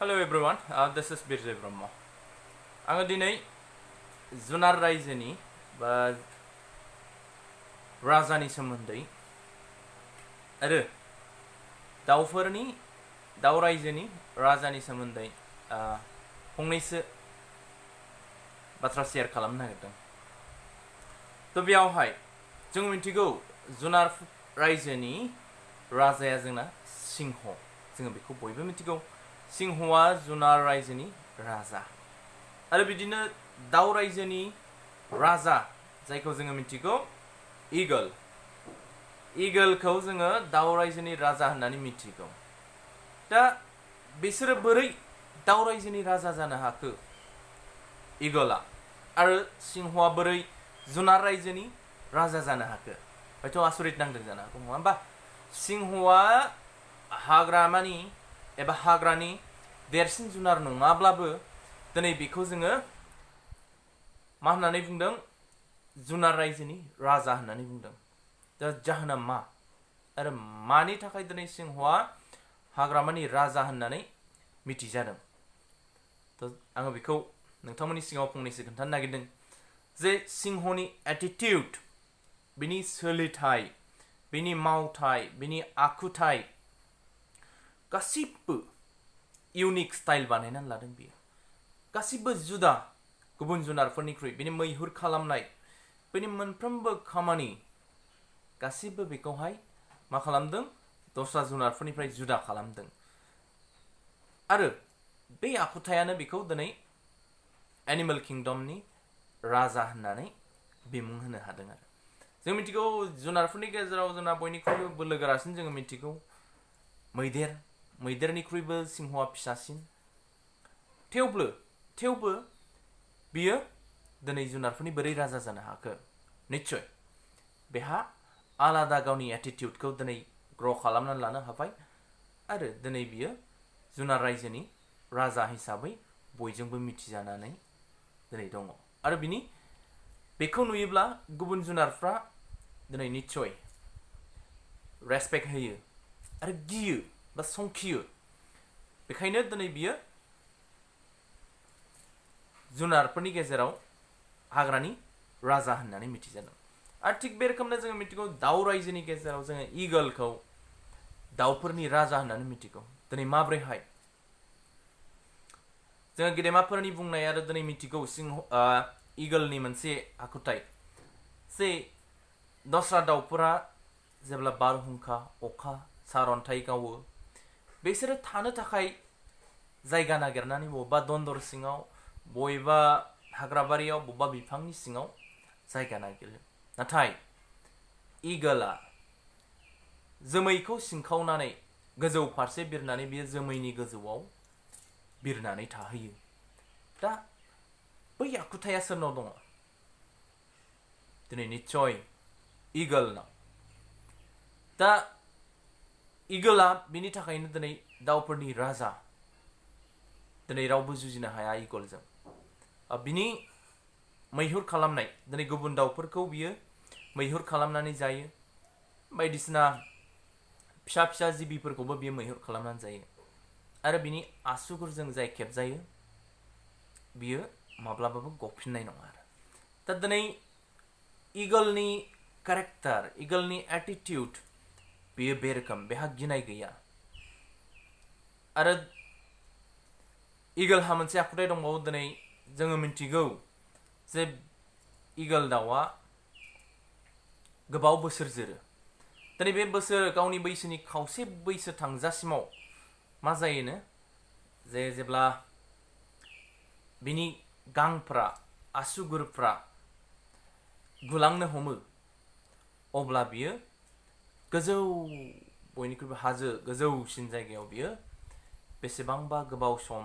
Hello everyone, this is Birjay Brahma. आङो दिनै जुनार रायजोनि बा राजानि सोमोन्दै आरो दाउ रायजोनि राजानि सोमोन्दै फंनैसो बाथ्रा शेयार खालामनो नागिरदों। थ' बेयावहाय जों मिथिगौ जुनार रायजोनि राजाया जोंना सिंह, जोङो बेखौ बयबो मिथिगौ। सिंहआ जुनार रायजोनि राजा। आरो बिदिनो दाउ रायजोनि राजा जायखौ जोङो मिथिगौ इगलखौ जोङो दाउ रायजोनि राजा होननानै मिथिगौ। दा बिसोरो बोरै दाउ रायजोनि राजा जानो हाखो इगलआ, आरो सिंहआ बोरै जुनार रायजोनि राजा जानो हाखो? हयथ' आसरित नांदों जानो हागौ, नङा होमबा? सिंहआ हाग्रानि देरसिन जुनार नङाब्लाबो दिनै बेखौ जोङो मा होननानै बुंदों? जुनार रायजोनि राजा होननानै बुंदों। दा जाहोना मा? आरो मानि थाखाय दिनै सिंहआ हाग्रामानि राजा होननानै मिथिजादों? थ' आङो बेखौ नोंथांमोननि सिगाङाव फंनैसो खोन्थानो नागिरदों जे सिंहनि एटिटिउड, बिनि सोलिथाय, बिनि मावथाय, बिनि आखुथाय गासिबो इउनिक स्टाइल बानायनानै लादों बियो। गासिबो जुदा गुबुन जुनारफोरनिख्रुइ बिनि मैहुर खालामनाय, बिनि मोनफ्रोमबो खामानि गासिबो बेखौहाय मा खालामदों? दस्रा जुनारफोरनिफ्राय जुदा खालामदों। आरो बे आखुथायानो बेखौ दिनै एनिमेल किंडमनि राजा होननानै बिमुं होनो हादों। आरो जों मिथिगौ जुनारफोरनि गेजेराव जोंना बयनिख्रुइबो बोलोगोरासिन जोङो मिथिगौ मैदेरनिख्रुइबो सिंहआ फिसासिन। थेवबो बियो दिनै जुनारफोरनि बोरै राजा जानो हाखो? निस्सय बेहा आलादा गावनि एटिटिउडखौ दिनै ग्र' खालामनानै लानो हाबाय, आरो दिनै बियो जुनार रायजोनि राजा हिसाबै बयजोंबो मिथिजानानै दिनै दङ। आरो बेखौ नुयोब्ला गुबुन जुनारफ्रा दिनै निस्सय रेसपेक्ट होयो आरो गियो बा संखियो। बेखायनो दिनै बियो जुनारफोरनि गेजेराव हाग्रानि राजा होननानै मिथिजादों। आरो थिग बे रोखोमनो जोङो मिथिगौ दाउ रायजोनि गेजेराव जोङो इगलखौ दाउफोरनि राजा होननानै मिथिगौ। दिनै माब्रैहाय? जोङो गेदेमाफोरनि बुंनाय आरो दिनै मिथिगौ इगलनि मोनसे आखुथाय जे दस्रा दाउफोरा जेब्ला बारहुंखा, अखा, सारअन्थाइ गावो, बिसोरो थानो थाखाय जायगा नागिरनानै बबेबा दन्दर सिङाव, बबेबा हाग्राबारियाव, बबेबा बिफांनि सिङाव जायगा नागिरो। नाथाय इगलआ जोमैखौ सिंखावनानै गोजौ फारसे बिरनानै बियो जोमैनि गोजौआव बिरनानै थाहैयो। दा बै आखुथाया सोरनाव दङ? दिनै निस्सय इगलनाव। दा इगलआ बिनि थाखायनो दिनै दाउफोरनि राजा। दिनै रावबो जुजिनो हाया इगलजों। बिनि मैहुर खालामनाय, दिनै गुबुन दाउफोरखौ बियो मैहुर खालामनानै जायो। बायदिसिना फिसा फिसा जिबिफोरखौबो बियो मैहुर खालामनानै जायो। आरो बिनि आसुगुरजों जाय खेबजायो बियो माब्लाबाबो गफिननाय नङा। आरो दा दिनै इगलनि केरेक्टार, इगलनि एटिटिउड बेयो बे रोखोम, बेहा गिनाय गैया। आरो इगलहा मोनसे आखुथाय दंबावो। दिनै जोङो मिथिगौ जे इगल दाउआ गोबाव बोसोर जोरो। दिनै बे गावनि बैसोनि खावसे बैसो थांजासिमाव मा जायोनो, जेब्ला बिनि गांफ्रा, आसुगुरफ्रा गुलांनो हमो, अब्ला बियो बयनिख्रुइबो हाजो गोजौसिन जायगायाव बियो बेसेबांबा गोबाव सम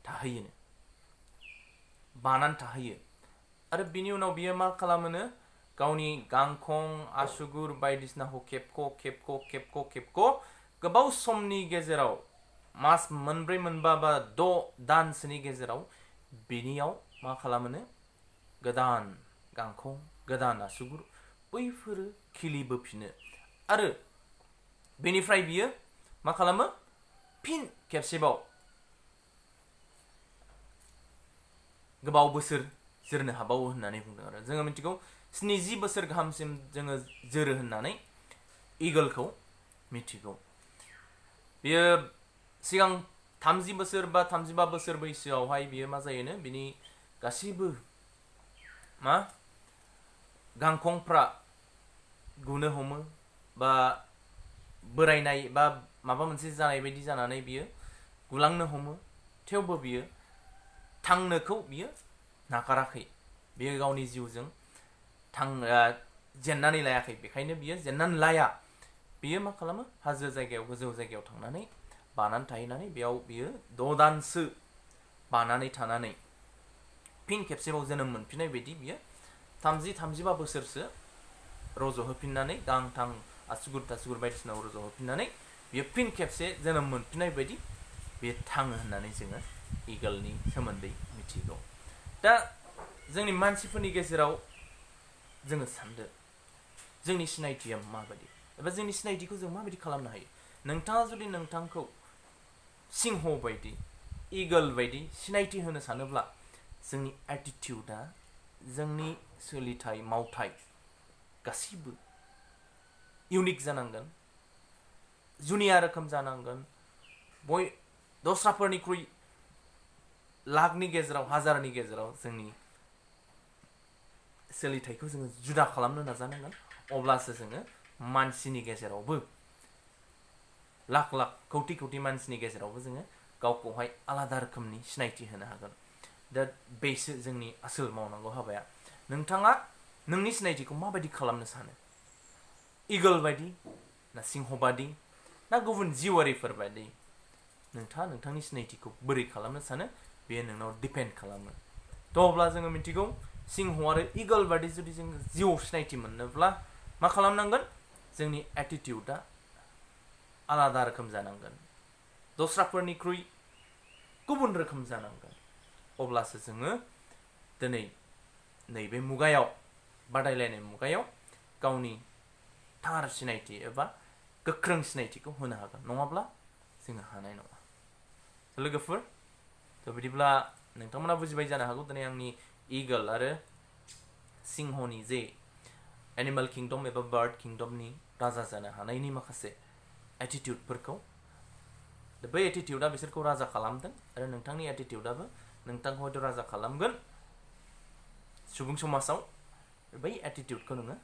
थाहैयोनो, बानानै थाहैयो। आरो बिनि उनाव बियो मा खालामोनो, गावनि गांखं, आसुगुर बायदिसिनाखौ खेबख' गोबाव समनि गेजेराव, मास मोनब्रै, मोनबा बा 6 दानसोनि गेजेराव बिनियाव मा खालामोनो, गोदान गांखं, गोदान आसुगुर बैफोरो खिलिबोफिनो। आरो बेनिफ्राय बियो मा खालामो, फिन खेबसेबाव गोबाव बोसोर जोरनो हाबावो होननानै बुंदों आरो जोङो मिथिगौ 70 बोसोर गाहामसिम जोङो जोरो होननानै इगलखौ मिथिगौ बियो सिगां 30 बोसोर बा 35 बोसोर बैसोआवहाय बियो मा जायोनो बिनि गासिबो मा गांखंफ्रा गुनो हमो बा बोरायनाय बा माबा मोनसे जानाय बायदि जानानै बियो गुलांनो हमो थेवबो बियो थांनोखौ बियो नागाराखै बियो गावनि जिउजों जेननानै लायाखै बेखायनो बियो जेननानै लाया बियो मा खालामो हाजो जायगायाव गोजौ जायगायाव थांनानै बानानै थाहैनानै बेयाव बियो 6 दानसो बानानै थानानै फिन खेबसेबाव जोनोम मोनफिननाय बायदि बियो 30-35 बोसोरसो रज'होफिननानै गांथां आसुगुर थासुगुर बायदिसिना रज'होफिननानै बियो फिन खेबसे जोनोम मोनफिननाय बायदि बियो थाङो होननानै जोङो इगलनि सोमोन्दै मिथिगौ दा जोंनि मानसिफोरनि गेजेराव जोङो सानदो जोंनि सिनायथिया माबायदि एबा जोंनि सिनायथिखौ जों माबायदि खालामनो हायो नोंथाङा जुदि नोंथांखौ सिंह बायदि इगल बायदि सिनायथि होनो सानोब्ला जोंनि एटिटिउडआ जोंनि सोलिथाय मावथाय गासिबो इउनिक जानांगोन जुनिया रोखोम जानांगोन दस्राफोरनिख्रुइ लाखनि गेजेराव हाजारनि गेजेराव जोंनि सोलिथायखौ जोङो जुदा खालामनो नाजानांगोन अब्लासो जोङो मानसिनि गेजेरावबो लाख लाख कौटि कौटि मानसिनि गेजेरावबो जोङो गावखौहाय आलादा रोखोमनि सिनायथि होनो हागोन दा बेसो जोंनि आसोल मावनांगौ हाबाया नोंथाङा नोंनि सिनायथिखौ माबायदि खालामनो सानो इगल बायदि ना सिंह बायदि ना गुबुन जिउआरिफोर बायदि नोंथाङा नोंथांनि सिनायथिखौ बोरै खालामनो सानो बेयो नोंनाव डिपेन्ड खालामो थ' अब्ला जोङो मिथिगौ सिंह आरो इगल बायदि जुदि जों जिउआव सिनायथि मोननोब्ला मा खालामनांगोन जोंनि एटिटिउडआ आलादा रोखोम जानांगोन दस्राफोरनिख्रुइ गुबुन रोखोम जानांगोन अब्लासो जोङो दिनै नैबे मुगायाव बादायलायनाय मुगायाव गावनि थार सिनायथि एबा गोख्रों सिनायथिखौ होनो हागोन नङाब्ला जोङो हानाय नङा लोगोफोर थ' बिदिब्ला नोंथांमोना बुजिबाय जानो हागौ दिनै आंनि इगल आरो सिंहनि जे एनिमेल किंडम एबा बार्ड किंडमनि राजा जानो हानायनि माखासे एटिटिउडफोरखौ बै एटिटिउडआ बिसोरखौ राजा खालामदों आरो नोंथांनि एटिटिउडआबो नोंथांखौ हयथ' राजा खालामगोन सुबुं समाजाव बै एटिटिउडखौ नोङो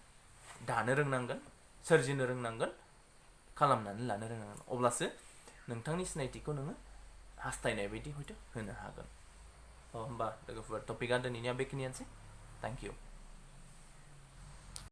दानो रोंनांगोन सोरजिनो रोंनांगोन खालामनानै लानो रोंनांगोन अब्लासो नोंथांनि सिनायथिखौ नोङो हास्थायनाय बायदि हयथ' होनो हागोन होमबा लोगोफोर टपिकआ दिनैनिया बेखिनियानोसै थेंक इउ